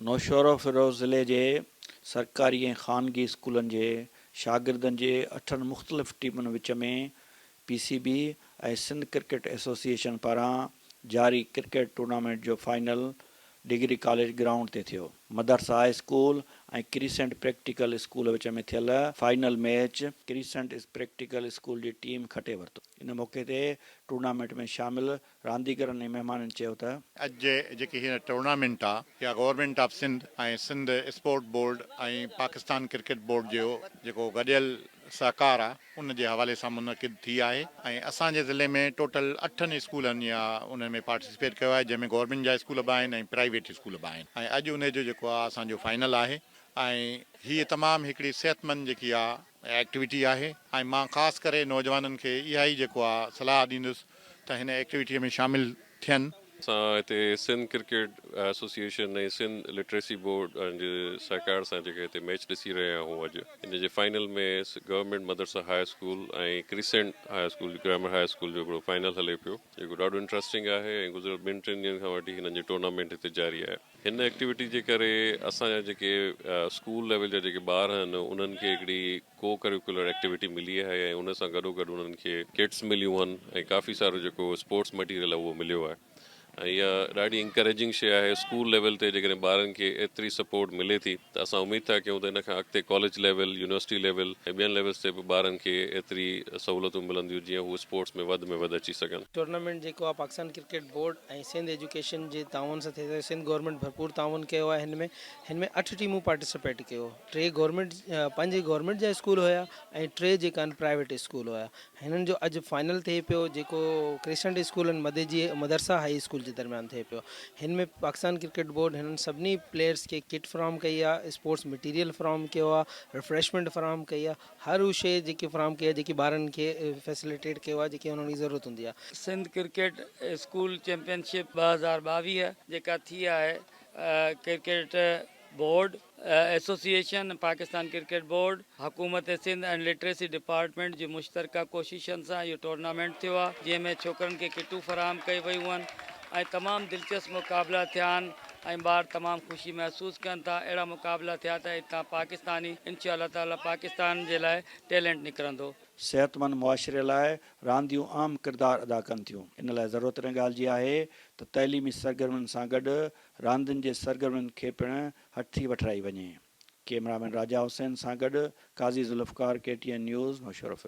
نوشهروفيروز ضلعي جي سرڪاري ۽ خانگي اسڪولن جي شاگردن جي اٺن مختلف ٽيمن وچ ۾ P C B ۽ Sindh cricket association پاران جاري ڪرڪيٽ ٽورنامينٽ جو فائنل ڊگري ڪاليج گرائونڊ تي ٿيو. مدرسه high school ۽ crescent practical school وچ ۾ ٿيل final match crescent practical school جي ٽيم کٽي ورتو. ان موقعي تي ٽورنامينٽ ۾ شامل رانديگرن ۽ مهمانن چيو ته. اڄ جي جيڪي هينئر ٽورنامينٽ آ اها government of Sindh ۽ Sindh sport board ۽ Pakistan cricket board جو جيڪو گڏيل سهڪار آ ان جي حوالي سان منعقد ٿي آهي ۽ اسان جي ضلعي ۾ ٽوٽل اٺن اسڪولن يا ان ۾ پارٽيسپيٽ ڪيو آهي جنهن ۾ گورنمينٽ جا اسڪول به آهن ۽ پرائيويٽ اسڪول به آهن ۽ اڄ انهي جو جيڪو آ اسان جو فائنل آهي ۽ هيء تمام هڪڙي صحتمند جيڪي آ ايڪٽيوٽي آهي ۽ مان خاص ڪري نوجوانن کي اها ئي جيڪو آ صلاح ڏيندس ته هن ايڪٽيوٽي ۾ شامل ٿين. اسان هتي Sindh cricket association ۽ Sindh literacy board جي سهڪار سان جيڪي هتي ميچ ڏسي رهيا آهيون اڄ ان جي final ۾ government Madrasa high school ۽ crescent high school grammar high school جو هڪڙو فائنل هلي پيو جيڪو ڏاڍو انٽرسٽنگ آهي ۽ گذريل ٻن ٽن ڏينهن کان وٺي هنن جي ٽورنامينٽ هتي جاري آهي. هن ايڪٽيوٽي جي ڪري اسان جا جيڪي اسڪول ليول جا جيڪي ٻار آهن انهن کي هڪڙي ڪو ڪريڪولر ايڪٽيوٽي ملي آهي ۽ ان سان گڏو گڏ انهن کي ڪٽس مليون آهن ۽ ڪافي سارو جيڪو اسپورٽس مٽيريل آهي اهو مليو آهي ۽ اها ڏاڍي انڪريجنگ شيء آهي اسڪول ليول تي جيڪڏهن ٻارن کي ايتري سپورٽ ملي ٿي ته اسان اميد ٿا ڪيون ته ان کان اڳتي ڪاليج ليول يونيورسٽي ليول ۽ ٻين ليولز تي به ٻارن کي ايتري سهولتون ملنديون جيئن هو اسپورٽس ۾ وڌ ۾ وڌ اچي سگهن. ٽورنامينٽ جيڪو آهي Pakistan cricket board ۽ Sindh education جي تعاون سان ٿئي ٿو سنڌ گورنمينٽ ڀرپور تعاون ڪيو آهي هن ۾ هن ۾ اٺ ٽيمون پارٽيسپيٽ ڪيو ٽي گورنمينٽ پنج گورنمينٽ جا اسڪول هيا ۽ ٽي جيڪا آهن پرائيويٽ اسڪول هيا هنن جو اڄ فائنل ٿئي پيو جيڪو ڪريسنٽ اسڪول ۽ مديجي مدرسه هائي اسڪول جي درميان ٿئي پيو. هن ۾ پاڪستان ڪرڪيٽ بورڊ هنن سڀني پليئرز کي ڪٽ فراهم ڪئي آهي، اسپورٽس مٽيريل فراهم ڪيو آهي، ريفريشمينٽ فراهم ڪئي آهي، هر هو شيء جيڪي فراهم ڪئي آهي جيڪي ٻارن کي فيسليٽيٽ ڪيو آهي جيڪي هنن کي ضرورت هوندي آهي. Sindh cricket school champion ship 2022 جيڪا ٿي آهي cricket board association, Pakistan cricket board, حڪومت سنڌ ۽ لٽريسي ڊپارٽمينٽ جي مشترڪه ڪوششن سان اهو ٽورنامينٽ ٿيو آهي جنهن ۾ ڇوڪرن کي ڪٽون فراهم ڪئي ويون آهن ۽ تمام دلچسپ مقابلا ٿيا آهن ۽ ٻار تمام خوشي محسوس ڪن ٿا اهڙا مقابلا ٿيا ته اتان پاڪستاني انشاء الله تعالي پاڪستان جي لاء ٽيلنٽ نڪرندو. صحتمند معاشري لاء رانديون اهم ڪردار ادا ڪن ٿيون. ان لاء ضرورت ان ڳالهه جي آهي ته تعليمي سرگرمين سان گڏ راندين جي سرگرمين کي پڻ هٿي وٺرائي وڃي. ڪيمرا مين راجا حسين سان گڏ Qazi Zulfiqar K T N news Naushahro Feroze.